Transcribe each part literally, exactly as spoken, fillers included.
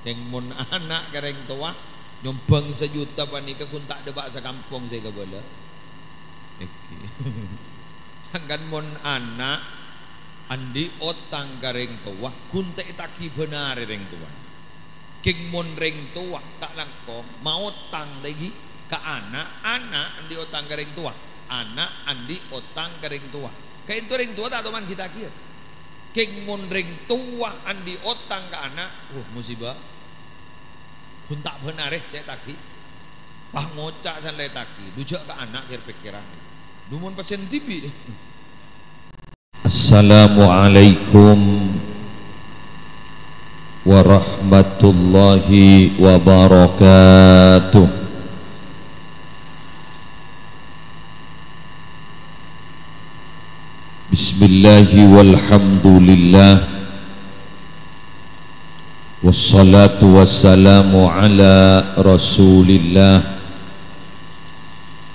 Kèng mon ana' ka rèng towa, nyombang sajuta panèka ghun ta' dâpa' sakampong sè èkabâlâ. Èngghi. Sangkan mon ana' andi' otang ka rèng towa, ghun ta' ètagi bhânarè rèng towa. Kèng mon rèng towa ta' langkong, maotang lagi ka ana', ana' andi' otang ka rèng towa, ana' andi' otang ka rèng towa. Kaènto rèng towa ta' toman ghi-tagiyâ. Kèng mon rèng towa andi' otang ka ana', wah, musibah. Ghun ta' bhânarè sè ètagi. Pas ngoca' san la ètagi, dhu jâ' ka ana' kèr-pèkkèran. Dhu mon pèssèna dhibi'. Assalamualaikum warahmatullahi wabarakatuh. Bismillahi walhamdulillah. Wassalatu wassalamu ala Rasulillah,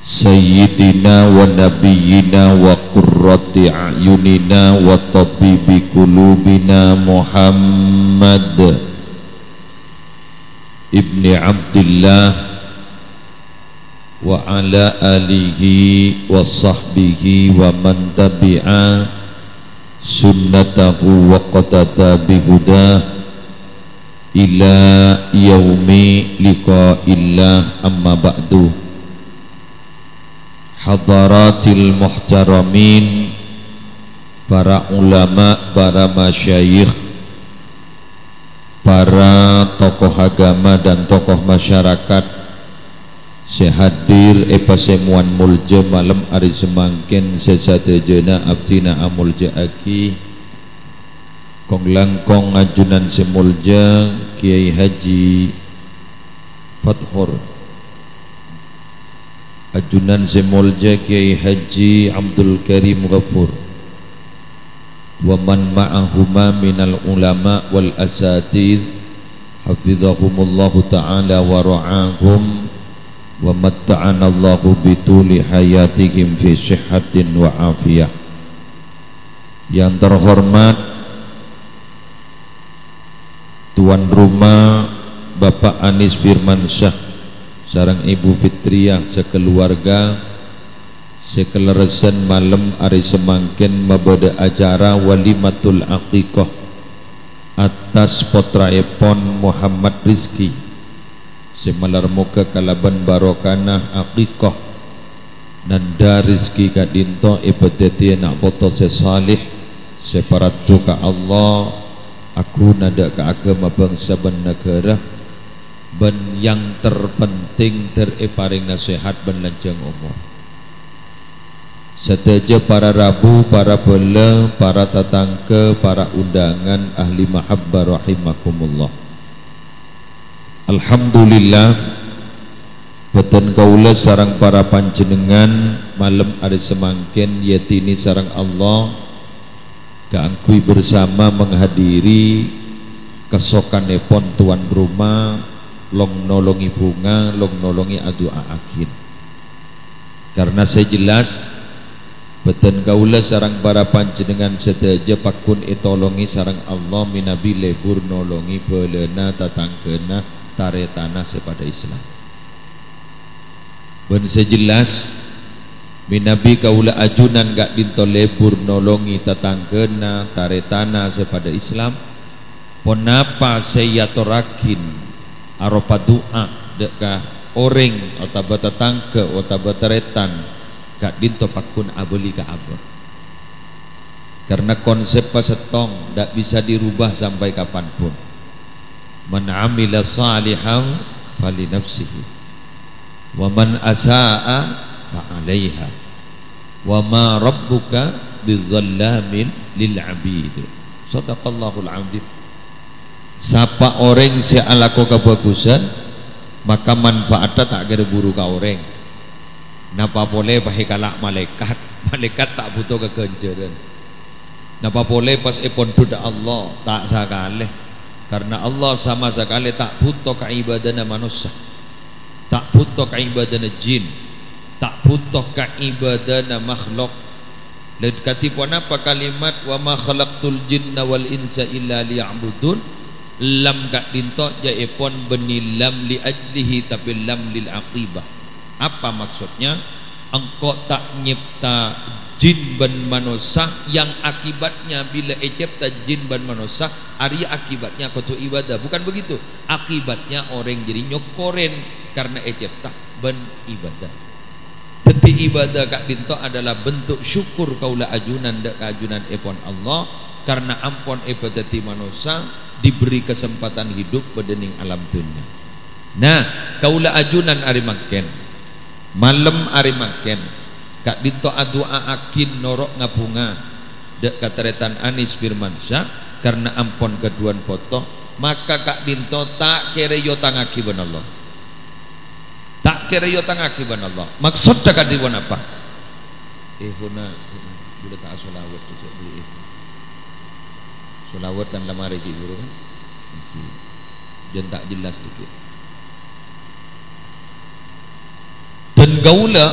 Sayyidina wa Nabiyyina wa Qurrati A'yunina wa Tabibi Qulubina, Muhammad ibni Abdillah, wa ala alihi wa sahbihi wa man tabi'a sunnatahu waqtada bihudah ila yaumi liqa'illah, amma ba'du. Hadaratil muhtaramin, para ulama, para masyayikh, para tokoh agama dan tokoh masyarakat sè hadir è pasemowan molja malem arè samangkèn, sè sadhâjâna abdhina amolja'aghi. Kong-langkong ajunan sè molja Kiai Haji Fathur, ajunan sè molja Kiai Haji Abdul Karim Ghafur, wa man ma'ahuma minal ulama wal asatidz, hafizahumullahu ta'ala wa ra'ahum, wa matta'anallahu bituli hayatihim fi sihhatin wa afiyah. Yang terhormat tuan rumah Bapak Anis Firmansyah sareng Ibu Fitriyah sakaluwarga, sè kalerressan malem arè samangkèn mabâdâ acara walimatul aqiqah attas pottraèpon Muhammad Rizki. Sè malar moghâ kalabân barokana aqiqah, nandhâ Rizki ka'dinto èpadhâddhiyâ na' poto sè saleh, sè paraddu ka Allah, aghuna dâ' ka aghâma bhângsa bân naghârâ, bân yang terpenting dhâr èparèngana sehat bân lanjhâng omor. Sadhâjâ para rabu, para bhâlâ, para tatangghâ, para undangan ahli mahabbah rahimakumullah. Alhamdulillah, bhâdhân kaulâ sareng para panjhennengngan malem arè samangkèn èyadhini sareng Allah kaangghuy bersama menghadiri kasokanèpon tuan rumah, long-nolongè bhunga, long-nolongè adu'a'aghin. Karna sè jelas, bhâdhân kaulâ sareng para panjhennengngan sadhâjâ pagghun ètolongè sareng Allah mènabi lebur nolongè bhâlâna, tatangghâna, tarètana sè padâ Islam. Bân sè jelas, mènabi kaulâ ajunan ka'dinto lebur nolongè tatangghâna, tarètana sè padâ Islam, ponapa sè èyatorraghin aropa du'a dâ' ka orèng otabâ tatangghâ otabâ tarètan ka'dinto pagghun abâli ka abâ'. Karna konsep pasettong ta' bisa dirubah sampai kapanpun. "Man 'amila shalihan falinafsihi, wa man asa'a fa'alaiha, wa ma rabbuka bidzallamin lil 'abid." Shadaqallahul 'adzim. Sapa orèng sè alako kabhâghusân, maka manfaatta ta' kèra buru ka orèng. Napa polè pas èkala' malaèkat, malaèkat ta' bhuto ka ghânjhârân. Napa polè pas èpondhut Allah, ta' sakalè. Karna Allah sama sakalè ta' bhuto ka ibâdâna manossa. Ta' bhuto ka ibâdâna jin. Ta' bhuto ka ibâdâna makhlok. Lha kadhi ponapa kalimat, "Wa ma khalaqtul jinna wal insa illa liya'budun"? Lam ka'dhinto' jâ'èpon bânnè lam li ajlihi, tapè lam lil aqibah. Apa maksudnya? Engko' ta' nyèpta jin bân manossa yang akibatnya bilâ ècèpta jin bân manossa, arèya akibatnya kodhu ibadah. Bukan begitu. Akibatnya orèng jârèya nyokorè karna ècèpta bân ibadah. Dhâddhi, ibadah ka'dhinto' adalah bentuk syukur kaulâ ajunan dâ' ka ajunanèpon Allah, karna ampon èpadhâddhi manossa, diberi kesempatan hidup bâdâ neng alam dhunnya. Nah, kaulâ ajunan arè mangkèn, malem arè mangkèn, ka'dhinto' adu'a'aghi noro' ngabhunga dâ' ka tarètan Anis Firmansyah, karna ampon ghâdhuwân poto, maka ka'dhinto' ta' kèra èotangaghi bân Allah. Ta' kèra èotangaghi bân Allah. Maksoddhâ kadhi ponapa? Eh, hona, bulâ ta' asolawat, cocok beli, eh. Solawat kan lamare ghi' buru kan? Iki. Jân ta' jelas dikit. Dan kaulâ,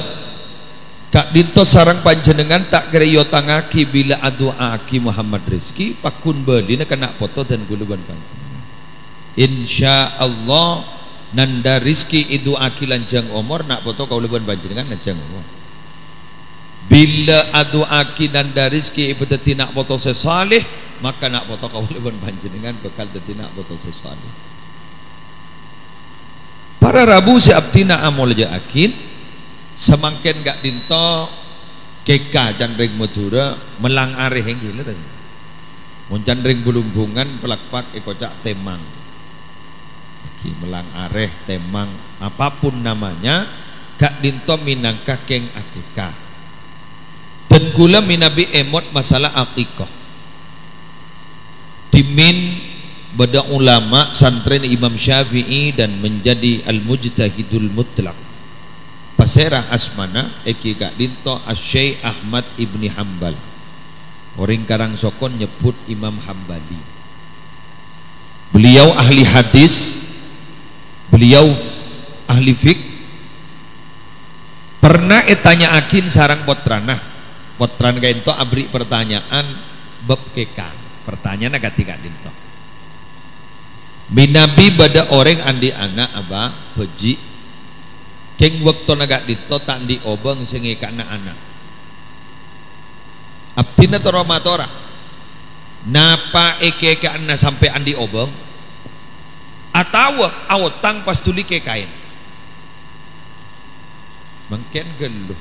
ka'dhinto' sareng panjhennengngan ta' kèra èotangaghi bilâ adu'a'aghi Muhammad Rizki, pagghun bâlina ka na' poto dan kaulâ bân panjhennengngan. Insyaallah, nanda Rizki èdu'a'aghi lanjhâng omor, na' poto kaulâ bân panjhennengngan lanjhâng omor. Bilâ adu'a'aghi nanda Rizki èpadhâddhi na' poto sè saleh, maka na' poto kaulâ bân panjhennengngan bhâkal dhâddhi na' poto sè saleh. Para rabu sè abdhina amolja'aghi, samangkèn ka'dhinto' kèka can rèng Madhurâ, mellang arè ènggi, lerres. Mon can rèng Blumbungan, palakpak èkoca' tèmang. Ènggi mellang arè, tèmang, apapun namanya, ka'dhinto' mènangka kèng akèka. Dan kaulâ mènabi èmot masalah akèka. Dhimèn bâdâ ulama santrèna Imam Syafi'i dan menjadi al-mujtahidul mutlaq. Pasèra asmana? Ènggi ka'dhinto' Asy-Syaikh Ahmad Ibni Hambal. Orèng Karangsokon nyebbhut Imam Hambali. Beliau ahli hadis, beliau ahli fik. Pernah ètanya'aghi sareng pottrana. Pottrana ka'dhinto' aberri' pertanyaan bab kèka. Pertanyaanna kadhi ka'dhinto'. Mènabi bâdâ orèng andi' ana', Abah, bhâji'. Kèng bâktona ka'dhinto' ta' andi' obâng sè ngèka'ana ana'. Abdhina terro matora, napa èkèka'ana sampè' andi' obâng? Atawa aotang pas dhuli kèkaè? Mangkèn ghâllu.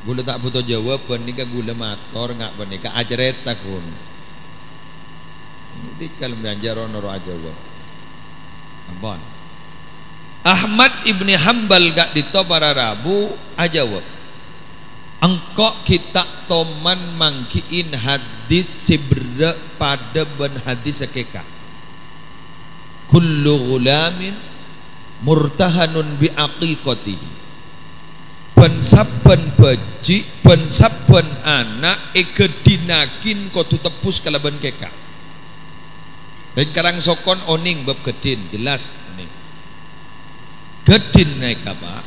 Kaulâ ta' bhuto jâwâbhân, nèka kaulâ mator nga' panèka acarèta ghun. Nèka kalem bânjâr noro' ajâwâb. Ampon. Ahmad Ibni Hambal ka'dhinto' para rabu ajâwâb, "Engko' ghi' ta' toman mangghi'i hadis sè berrâ' padâ bân hadis akèka." Kullu ghulamin murtahanun bi aqiqatihi. Bân-sabbhân bhâji', bân-sabbhân ana' èghâdhinaghina kodhu tebbhus kalabân kèka. Rèng Karangsokon onèng bab ghâdhin, jelas onèng. Ghâdhin nèka, Pak.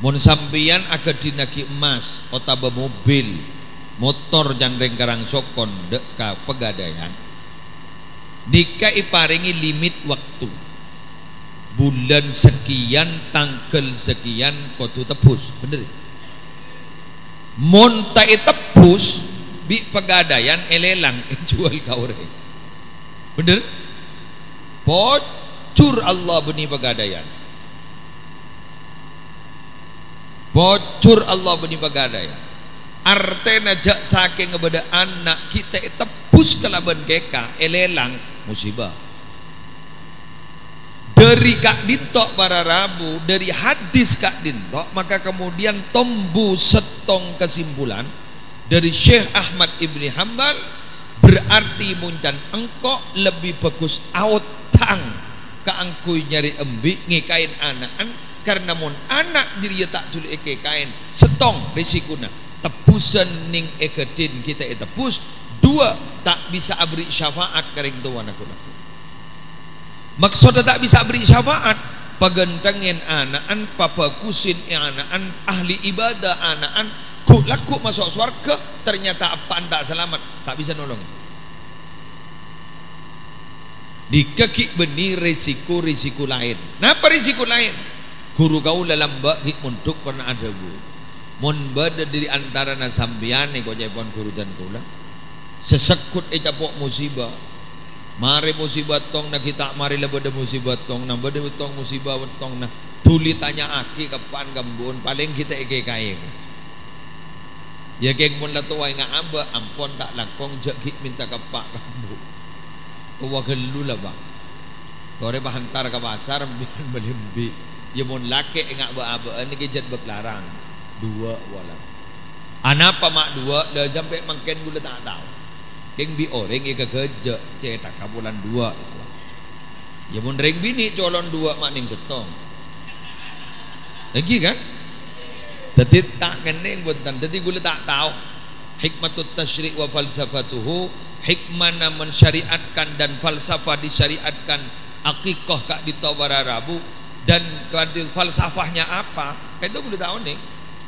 Mon sampèyan aghâdhinaghi emmas otabâ mobil, motor can rèng Karangsokon dâ' ka Pegadaian, nèka èparèngè limit waktu. Bulân sekian, tangghâl sekian kodhu tebbhus, bhender? Mon ta' ètebbhus, bi' Pegadaian èlèlang, èjhuwâl ka orèng. Bhender? Pojhur Allah bânnè Pegadaian. Pojhur Allah bânnè Pegadaian. Artèna jâ' sakènga bâdâ ana' ghi' ta' ètebbhus kalabân kèka, èlèlang, musibah. Dâri ka'dinto' para rabu, dâri hadis ka'dinto', maka kemudian tombu sèttong kesimpulan dâri Syekh Ahmad Ibni Hambal, berarti mon can engko' lebbi bhâghus aotang kaangghuy nyarè embi' ngèkaè ana'na, karna mon ana' jârèya ta' dhuli èkèkaè, sèttong rèsikona, tebbhusân nèng è ghâdhin ghi' ta' ètebbhus, duwâ', ta' bisa aberri' syafaat ka rèng towana ghun-lagghu. Maksodda ta' bisa aberri' syafaat, paghântengngè ana'na, pabhâghusè ana'na, ahli ibadah ana'na, ghu'-, lagghu' maso' sowarghâ, ternyata eppa'na ta' salamet, ta' bisa nolongè. Nèka ghi' bânnè resiko-resiko laèn. Napa resiko laèn? Ghuru kaulâ lambâ' ghi' mondhuk pernah adhâbu, "Mon bâdâ dâri antarana sampèyan," èko ca'èpon ghuru dân kaulâ, "sè segghut ècapo' musibâ, marè musibâ tongna ghi' ta' marè la bâdâ musibâ tongna, bâdâ tong musibâ tongna, dhuli tanya'aghi ka eppa'en ka embu'en, palèng ghi' ta' èkèkaè." "Yâ, Kèng, mon la towa enga' abâ', ampon ta' langkong, jhâ' ghi' mènta ka eppa' ka embu'. Towa ghâllu la, Bâ'. Torè pahantar ka pasar, embi'an bâli embi'. Yâ, mon lakè' enga' bâ'-abâ'ân nèkè jhât bâk larang. Duwâ' polana." "Anapa ma' duwâ'? La, sampè' mangkèn ghulâ ta' tao. Kèng bi' orèng èkaghâjâ', cèthagghâ polana duwâ'." Yâ, mon rèng binè' colon duwâ' ma' nèng sèttong. Èngghi, kan? Dhâddhi ta' kennèng bhunten. Dhâddhi ghulâ ta' tao hikmatut tasyri' wa falsafatuhu, hikmana mensyariatkan dan falsafah disyariatkan akikah ka'dinto para rabu, dan ka'dinto falsafahnya apa? Kan itu ghulâ ta' onèng.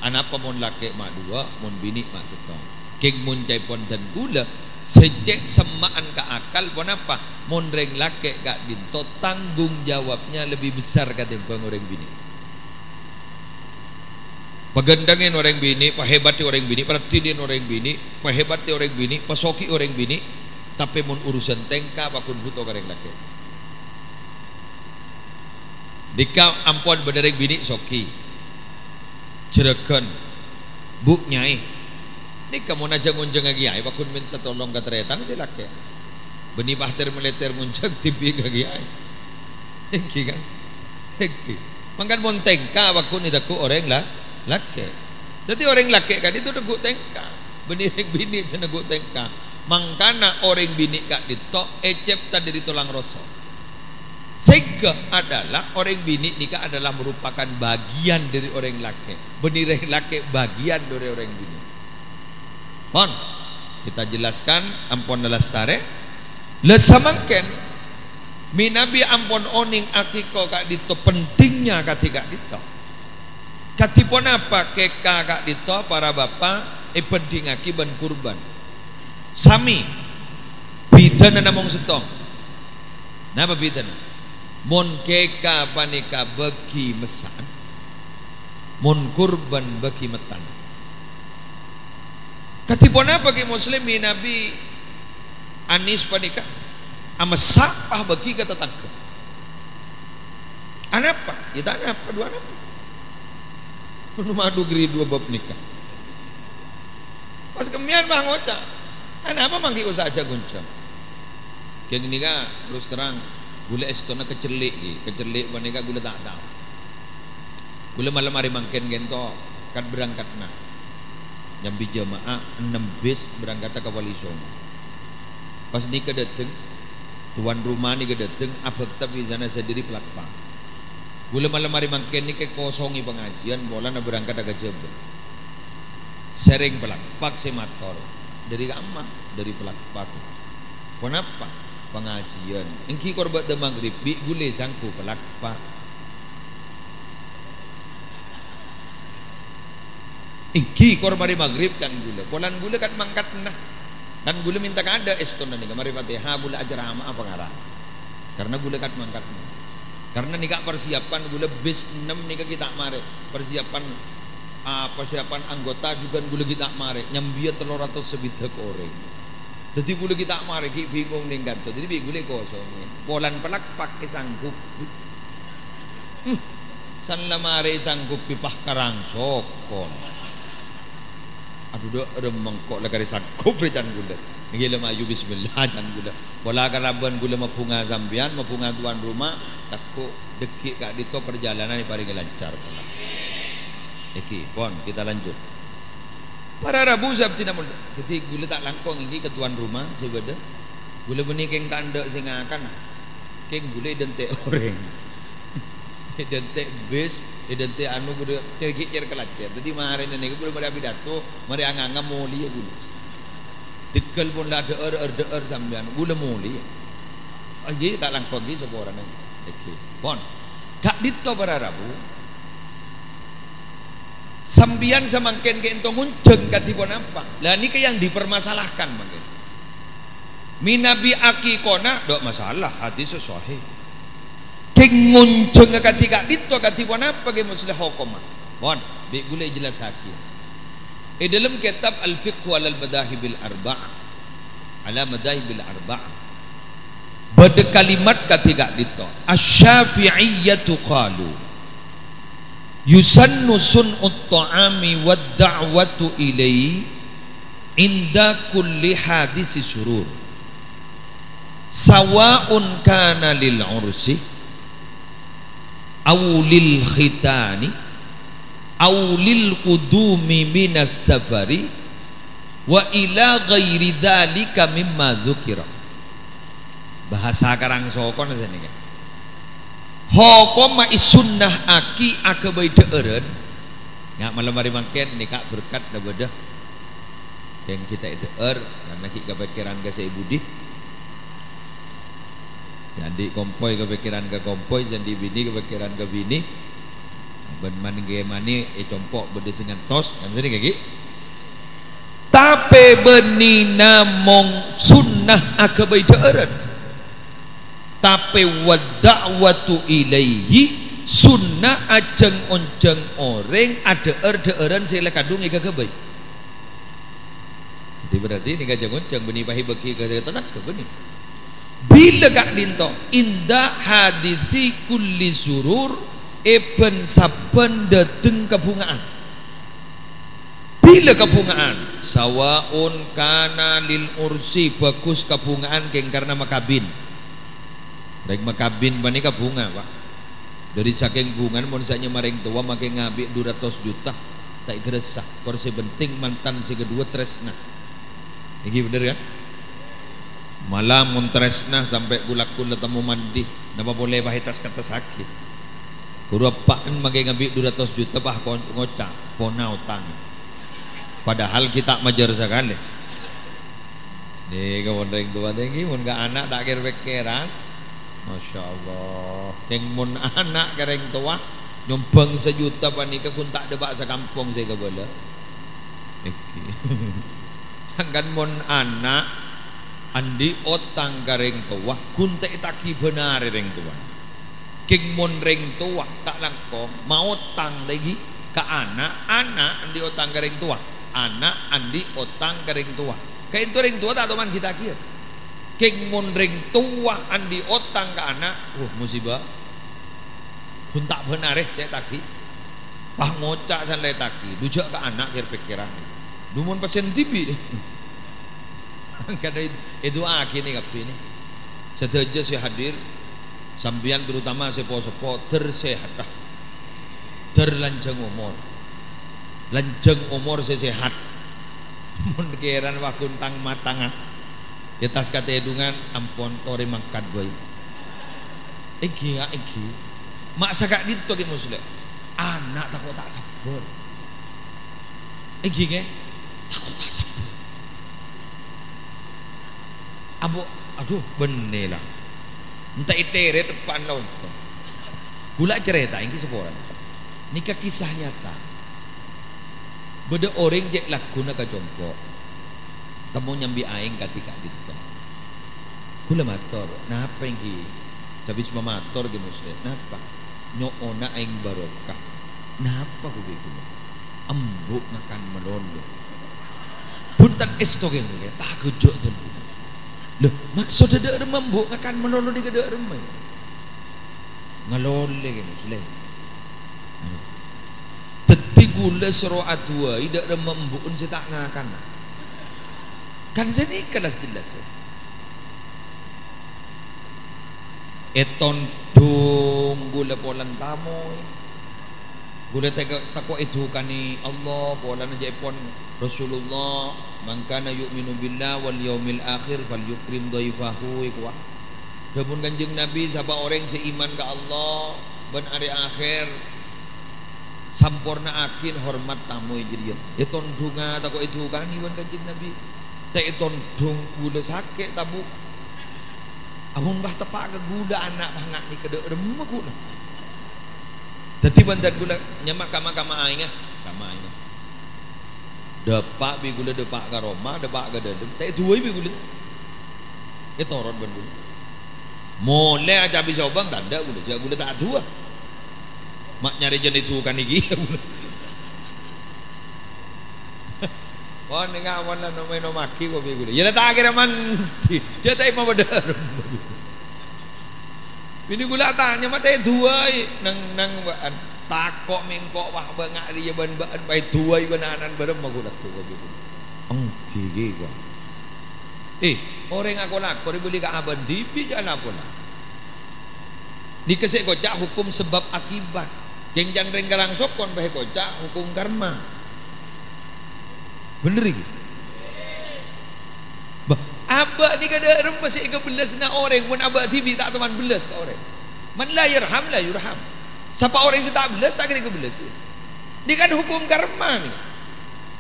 Anapa mon lakè' ma' duwâ', mon binè' ma' sèttong? Kèng mon ca'èpon dân ghulâ, sè cè' semma'an ka akal, ponapa? Mon rèng lakè' ka'dinto, tanggung jawabnya lebih besar katèmbhâng orèng binè'. Paghântengngè orèng binè', pahebatè orèng binè', paraddhinè orèng binè', pahebatè orèng binè', pasoghi'è orèng binè', tapè mon urusan tèngka, paggun bhuto ka rèng lakè'. Nèka ampon bâdâ rèng binè' soghi. Jhurâghân, "Bu', Nyaè, nèka mon ajhâ-ngonjhângngaghi aè, paggun mènta tolong ka tarètan sè lakè'. Bânnè pater-malèter ngonjhâng dhibi' ka kèyaè." Èngghi, kan? Èngghi. Mangkana mon tèngka, paggun ètegghu' orèng la-, lakè'. Dhâddhi orèng lakè' ka'dinto negghu' tèngka. Bânnè rèng binè' sè negghu' tèngka. Mangkana orèng binè' ka'dinto ècèpta dâri tolang roso. Sèngghâ adalah orèng binè' nèka adalah merupakan bagian dâri orèng lakè'. Bânnè rèng lakè' bagian dâri orèng binè'. Pon, kita jelaskan, ampon lastarè. La samangkèn, mènabi ampon onèng akikah ka'dinto pentingnya kadhi ka'dinto. Kadhi ponapa kèka ka'dinto, para bapa', èbhândhingngaghi bân kurban? Sami, bhidhâna namong sèttong. Napa bhidhâna? Mon kèka panèka bâgi messa'an, mon kurban bâgi mettan. Kadhi ponapa Kè Muslim mènabi Anis panèka amessa' pas bâgi ka tatangghâ? Anapa? Yâ ta' napa, dhu anapa. Manu madu gri dua bab nèka. Pas kemmèyan pas ngoca', "Anapa mangghi usaha jhâ-ngonjhâng?" Kèng nèka, terus terang, ghulâ èstona kacellè', ghi. Kacellè' panèka ghulâ ta' tao. Ghulâ malem arè mangkèn ghento kat-berangkatna. Nyambi jamaah ennem bis berangkadhâ ka Wali Songo. Pas nèka dâteng, tuan rumah nèka dâteng, abhâkta bhâsana sadhâri palakpak. Ghulâ malem arè mangkèn nèka kosongè pangajiân polana berangkadhâ ka Jhâbâ. Sèrèng palakpak sè mator, "Dâri kamma?" "Dâri palakpak." "Ponapa?" "Pangajiân." "Èngghi kor bâdâ maghrib, bi' ghulâ sangko palakpak." Èngghi, kor marè maghrib kan ghulâ. Polana ghulâ kat-mangkatna. Kan ghulâ mènta kaadâ' èstona nèka, marè Fatihah ghulâ acerama'a pangarang. Karna ghulâ kat-mangkatna. Karna nèka persiapan ghulâ bis ennem nèka ghi' ta' marè. Persiapan, ah, persiapan anggota jhughân ghulâ ghi' ta' marè. Nyambiyâ tello ratos sabidhâk orèng. Dhâddhi ghulâ ghi' ta' marè, ghi' bingung nèng kanto. Dhâddhi bi' ghulâ kosongè. Polana palakpak èsangghup. Hmm. San la marè èsangghup pas karang sokon. Adhu, dâ' remmeng ko' la karè sangghup rè can ghulâ. Èngghi la mayu bismillah can ghulâ. Pola kalabân ghulâ mabhunga sampèyan, mabhunga tuan rumah, tako' dâgghi' ka'dinto parjhâlânan èparèngè lancar pola. Èngghi, pon, kita lanjut. Para rabu sè abdhina molja. Dhâddhi ghulâ ta' langkong èngghi ka tuan rumah sè bâdâ. Ghulâ bânnè kèng ta' endâ' sè ngakana. Kèng ghulâ èdântè' orèng. Èdântè' bis, èdântè' anu, ghulâ cèr-ghi' cèr-kalajâr. Dhâddhi marèna nèka ghulâ marè apidato, marè anganga molèya ghulâ. Dhâgghâl pon la dhâ'âr, dhâ'âr sampèyan, ghulâ molèya. Ah, èngghi, ta' langkong èngghi saporana. Èngghi. Pon. Ka'dinto para rabu. Sampèyan samangkèn ka'dinto ngonjhâng kadhi ponapa? Lah nèka yang dipermasalahkan mangkèn. Manabi akikona, dâ' masalah, hadis sahih. Kèng ngonjhângnga kadhi ka'dinto kadhi ponapa, Kè Musleh, hokomma? Pon, bi' ghulâ èjellassaghi. È dhâlem kètab Al-Fiqhu 'alal Madzahibil Arba'ah, 'ala Madzahibil Arba'ah, bâdâ kalimat kadhi ka'dinto, "Asy-Syafi'iyyatu qalu, yusannu sun'ut tha'ami wad da'watu ilaihi 'inda kulli hadisi surur, sawa'un kana lil 'ursi, aw lil khitani, aw lil qudumi minas safari, wa ila ghairi dzalika mimma dzukira." Bhâsa karang sokona sanèka. Hokomma èsunnahaghi aghâbây dhâ'ârân. Nga' malem arè mangkèn nèka berkat dâ' bâdâ. Kèng ghi' ta' èdhâ'âr, karna ghi' kapèkkèran ka sè è budi. Sè andi' kompoy kapèkkèran ka kompoy, sè andi' binè kapèkkèran ka binè. Bân man-, ghi' manè è compo' bâdâ sè ngantos, kan sanèka ghi'. Tapè bânnè namong sunnah aghâbây dhâ'ârân. Tapè wad da'watu ilaihi, sunnah ajhâng-onjhâng orèng adhâ'âr dhâ'ârân sè la kadhung èkaghâbây. Dhâddhi, berarti nèka ajhâng-onjhâng bânnè èpahèbâghi ka tatangghâ bânnè. Bilâ ka'dinto, 'inda hadisi kulli surur, è bân-sabbhân dâteng kabhunga'an. Bilâ kabhunga'an, sawa'un kana lil ursi, bhâghus kabhunga'an kèng karna makabin. Rèng makabin panèka bhunga, Pak. Dhâri sakèng bhungana mon sè nyama rèng towa makè ngabi' du ratos juta, ta' èghârassa. Kor sè penting mantan sè kedua trèsna. Èngghi bhender, kan? Mala mon trèsna sampè' gu-lagghu la temmo mandi, napa polè pas ètas-kettessaghi? Ghuru eppa'en makè ngabi' du ratos juta, pas kon-, ngoca', "Pona otang." Padahal ghi' ta' majâr sakalè. Nèka mon rèng towa nèka, mon ka ana' ta' kèr-pèkkèran. Masya Allah. Kèng mon ana' ka rèng towa, nyombhâng sajuta panèka ghun ta' dâpa' sakampong sè kabâlâ. Èngghi. Sangkan mon ana' andi' otang ka rèng towa, ghun ta' ètagi bhânarè rèng towa. Kèng mon rèng towa ta' langkong, maotang lagi ka ana', ana' andi' otang ka rèng towa, ana' andi' otang ka rèng towa. Kaènto rèng towa ta' toman ghi' tagiyâ. Kèng mon rèng towa andi' otang ka ana', wah, musibah. Ghun ta' bhânarè cè' tagi. Pas ngoca' san la ètagi, du jhâ' ka ana' kèr-pèkkèran. Du mon pèssèna dhibi'. Kadhâng èdu'aaghi nè kabbhi nè. Sadhâjâ sè hadir, sampèyan terutama sè po-seppo, dhâr sehatta. Dhâr lanjhâng omor. Lanjhâng omor sè sehat. Mon kèran wa ghun tang-matangnga. È attas katèdungan, ampon, torè mangkat bhâi. Èngghi, ya, èngghi. Ma' saka'dinto, Kè Musleh. Ana' tako' ta' sabbhâr. Èngghi, Kè? Tako' ta' sabbhâr. Ambo, adhu, bânnè la. Enta' èterrè teppa'an la ontong. Ghulâ carèta èngghi saporana. Nèka kisah nyata. Bâdâ orèng cè' lagghuna ka compo'. Temmo nyambi aèng kadhi ka'dinto. Ghulâ mator, "Napa èngghi?" Cabis mamator Kè Musleh, "Napa?" "Nyo'ona aèng barokah." "Napa ghubâ ghulâ?" "Embu' ngakan malolo." "Bhunten èsto Kè, ta' ghujjhu' dhân." "Lho, maksodda dâ' remma embu' ngakan malolo nèka dâ' remma?" Ngalolè kènè, Sule. Dhâddhi ghulâ soro aduwâi dâ' remma embu'en sè ta' ngakan. Kan sanèka las-jelas, ya. Ètondhung ghulâ polana tamoy. Ghulâ tako', tako' èdhukanè Allah, polana ca'èpon Rasulullah, "Man kana yu'minu billah wal yaumil akhir falyukrim dhaifahu," èkowa. Dhâbuna Kanjeng Nabi, "Sapa orèng sè iman ka Allah bân arè akhèr, samporna'aghi hormat tamoy jârèya." Ètondhunga tako' èdhukanè bân Kanjeng Nabi. Ta' ètondhung ghulâ sakè' tabu. Amun pas teppa' ka ghulâ ana' pas nga' nèka dâ' remma ghulâ. Dhâddhi bân dhân ghulâ nyama' kama-kama aèngnga, kama aèngnga. Dâpa' bi' ghulâ dâpa' ka roma, dâpa' ka dâlem, ta' èduwâi bi' ghulâ. Ètoron bân ghulâ. Molè acabis obâng, tandhâ ghulâ, jhâ' ghulâ ta' adu'a. Ma' nyarè jân èdu'a kan ènggi. Pon nèng awan la nom-ènomaghi kopi ghulâ. Iyâ la ta' kèra mandi. Jhâ' ta' èpapadâ. Binè ghulâ atanya, ma' ta' èdu'ai. Nang, nang bâ'ân. Tako' mèngko' wah bânga' rèya bân bâ'ân, ma' èdu'ai bân ana'na bârâmma ghulâ kopi ghulâ. Ènggi, ghi, ghi. Eh, orèng ako-lako rè bâli ka abâ'na dhibi' jhâ' la-pola. Nèka sè èkoca' hukum sebab akibat. Kèng can rèng Karangsokon bhâi èkoca' hukum karma. Bhender, ghi? Bâh, abâ' nèka dâ' remma sè èkabellasana orèng, mon abâ' dhibi' ta' toman bellas ka orèng. Man la yarham, la yurham. Sapa orèng sè ta' bellas, ta' kèra èkabellas. Nèka kan hukum karma, nèka.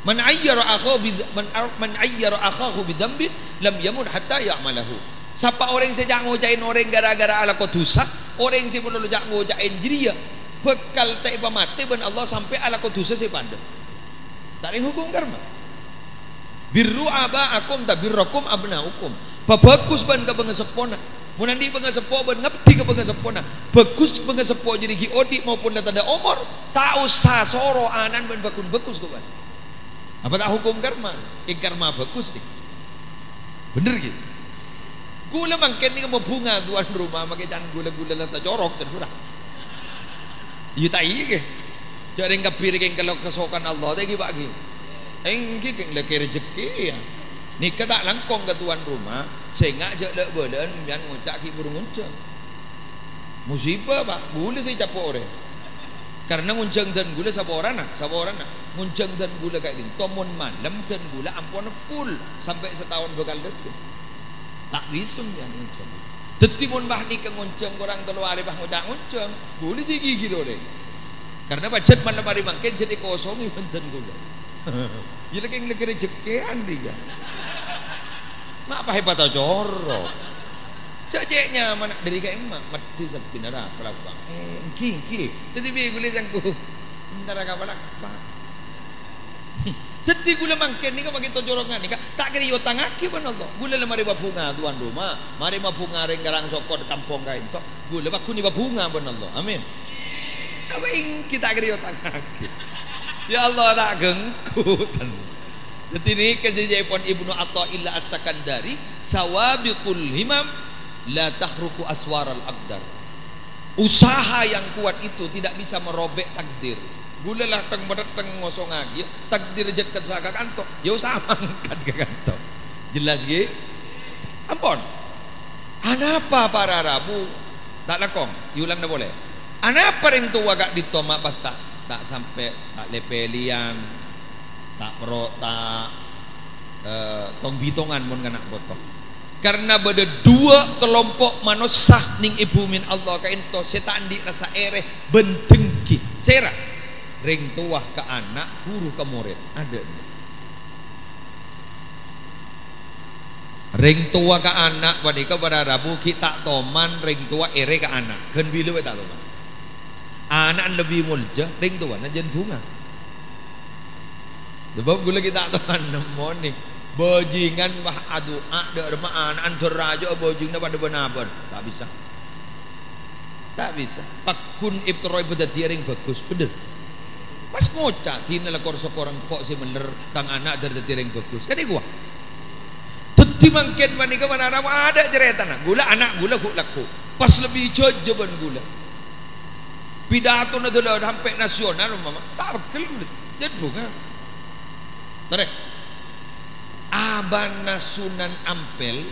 Man ayyara akhahu bi-, man ar-, man ayyara akhahu bidzambin lam yamut hatta ya'malahu. Sapa orèng sè ca'-ngoca'è orèng ghârâ-ghârâ alako dhusa, orèng sè malolo ca'-ngoca'è jârèya bhâkal ta' èpamatè bân Allah sampè' alako dhusa sè padâ. Ta' rèng hukum karma. Birru aba'akum tabirrukum abna'ukum. Pabhâghus bân ka bângaseppona. Mon andi' bângaseppo bân ngabdi ka bângaseppona, bhâghus bângaseppo jârèya ghi' odi' maupun la tadâ' omor, ta' osa soro ana'na bân bhâghun-bhâghus ka bân. Apa ta' hukum karma? Kèng karma bhâghus, nèng. Bhender, ghi? Ghulâ mangkèn nèka mabhunga tuan rumah, makè can ghulâ-ghulâ la tacorok, can ghulâ. Iyâ ta' iyâ, ghi? Jhâ' rèng kabbhi rèya kèng kello kasokan Allah, ta' ghi, Pa', ghi? Ènggi kèng lakè rejekkè, yâ. Nèka ta' langkong ka tuan rumah, sènga' jhâ' la'-bâlâ'ân sampèyan ngoca' ghi' bhuru ngonjhâng. Musibah, Pa', ghulâ sè ècapo' orèng. Karna ngonjhâng dân ghulâ saporana, saporana. Ngonjhâng dân ghulâ ka'dinto mon malem dân ghulâ ampon full sampè' sataon bhâkal dâteng. Ta' bisa sampèyan ngonjhâng. Dhâddhi mon bâ' nèka ngonjhâng korang tello arè bâ' ngoca' ngonjhâng, ghulâ sè ghighir orèng. Karna pajhât malem arè mangkèn jhât èkosongè bân dân ghulâ. Iyâ lakè-, lakè rejekkèan rèya. Ma' pas èpatacorok. Jhâ' cè' nyamana dâri ka'imma, maddhi sabbhina ra palabang. Eh, ènggi, ènggi. Dhâddhi bi' ghulâ sèngko'. Entara ka palabang. Dhâddhi ghulâ mangkèn nèka makè tacorok nganèka, ta' kèra èotangngaghi bân Allah. Ghulâ la marè mabhunga tuan rumah, marè mabhunga rèng Karangsokon kampong ka'dinto. Ghulâ pagghun èpabhunga bân Allah. Amin. Apa ènggi ta' kèra èotangngaghi? Ya Allah, ta' ghengghu, ten. Dhâddhi nèka sè èjâ'èpon Ibnu Athaillah As-Sakandari, "Sawabiqul himam la tahruku aswaral aqdar." Usaha yang kuat itu tidak bisa merobek takdir. Ghulâ la teng-, teng ngosongngaghi, takdir jhât ka kanto, ya usaha mangkat ka kanto. Jelas, ghi? Ampon. Anapa para rabu? Ta' langkong, èolangana polè. Anapa rèng towa ka'dinto ma' pas ta', ta' sampè', ta' lè-pèlèyan, ta' pro-, ta', eh, tong-bitongan mon kana' poto? Karna bâdâ duwâ' kalompo' manossa nèng è bhumèna Allah ka'dinto sè ta' andi' rassa èrè bân dengki. Sèra? Rèng towa ka ana', ghuru ka morèd. Adâ'. Rèng towa ka ana' panèka para rabu ghi' ta' toman rèng towa èrè ka ana'. Ghân bilâ bhâi ta' toman. Ana'na lebbi molja, rèng towana jân bhunga. Sabâb ghulâ ghi' ta' toman nemmonè. Bhâjingan pas adu'a, dâ' remma ana'na dâr raju'a bhâjinganna padâ bân abâ'na. Ta' bisa. Ta' bisa. Pagghun èpterro èpadhâddhiyâ rèng bhâghus, bhender. Pas ngoca', "Dinah la kor-sokor engko' sè mellèr tang ana' dâr dhâddhi rèng bhâghus." Kan èkowa. Dhâddhi mangkèn panèka manabi adâ' carètana. Ghulâ ana' ghulâ ghu'-lagghu'. Pas lebbi jhâjâ bân ghulâ. Pidatona dâlâ sampè' nasional, umpama. Ta' pegghel ghulâ. Jân bhunga. Torè. Abâna Sunan Ampel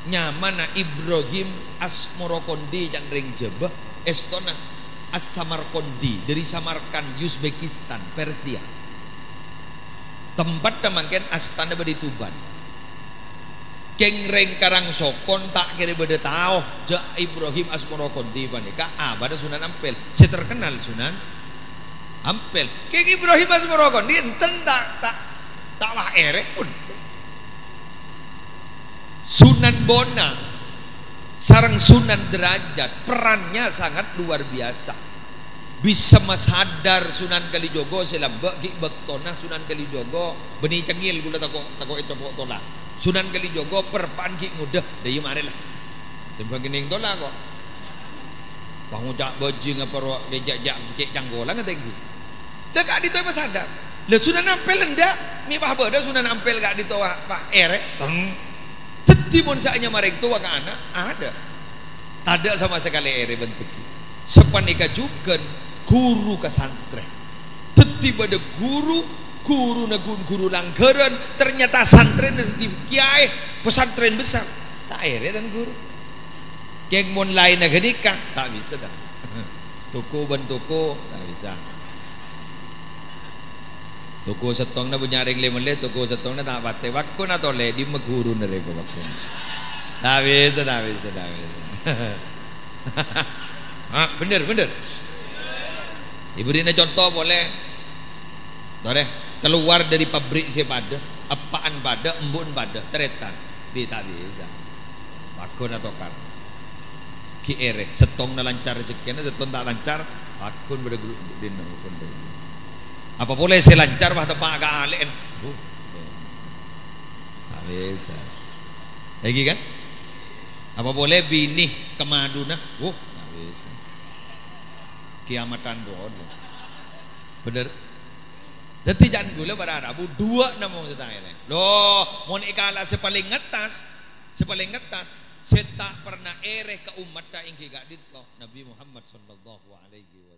nyamana Ibrahim Asmoro Kondi can rèng Jhâbâ, èstona As-Samarkondi, dâri Samarkand, Uzbekistan, Persia. Tempatta mangkèn astana bâdâ è Tuban. Kèng rèng Karangsokon ta' kèra bâdâ tao jhâ' Ibrahim Asmoro Kondi panèka abâna Sunan Ampel. Sè terkenal Sunan Ampel. Kèng Ibrahim Asmoro Kondi enten ta', ta', ta' wah èrè pon. Sunan Bona sareng Sunan Derajat perannya sangat luar biasa. Bisa masadar Sunan Kalijogo sè lambâ' ghi' bâktona Sunan Kalijogo bânnè cengngel ghulâ tako', tako' ècopo' tola. Sunan Kalijogo perpa'an ghi' ngodâ, dâ' iyâ marè la. Tèmbhâng kènèng tola ko'. Pangoca' bajing apa ro-, kè ja'-ja' cè' cangkolang tèngghi. Dâ' ka'dinto pas sadar. Lah Sunan Ampel endâ', mè' pas bâdâ Sunan Ampel ka'dinto pas, pas èrè. Teng. Dhâddhi mon sè anyama rèng towa ka ana', adâ'. Tadâ' sama sakalè èrè bân dhâggi'. Sapanèka jhughân ghuru ka santrè. Dhâddhi bâdâ ghuru, ghuruna ghun-, ghuru langghârân, ternyata santrèna dhâddhi kiyaè pesantren besar. Ta' èrè, Tuan Ghuru. Kèng mon laènna ghânèka, ta' bisa, ta'? Toko bân toko, ta' bisa. Toko sèttongnga bânnya' rèng lè-mellè, toko sèttongnga ta' patè. Bâkkona tolè, dimma ghuruna rèko bâkkona? Ta' bisa, ta' bisa, ta' bisa. Ah, bhender, bhender. Èbherri'na conto polè. Torè, kalowar dâri pabrik sè padâ, eppa'na padâ, embu'na padâ, tarètan. Bi-, ta' bisa. Bâkkona tokar. Ghi' èrè, sèttongnga lancar rejekkèna, sèttong ta' lancar, bâkkona bâdâ glu-, dinna bâkkona. Apa polè sè lancar, wah, teppa' ka alè'na. Uh, ta' bisa. Lagi kan? Apa polè binè kamadhuna? Uh, ta' bisa. Kiamatan rowa. Bhender? Dhâddhi can ghulâ para rabu, duwâ' namong sè ta' èrè. Lho, mon èkala' sè palèng ngettas, sè palèng ngettas, sè ta' pernah èrè ka ommatta èngghi ka'dinto Nabi Muhammad sallallahu alaihi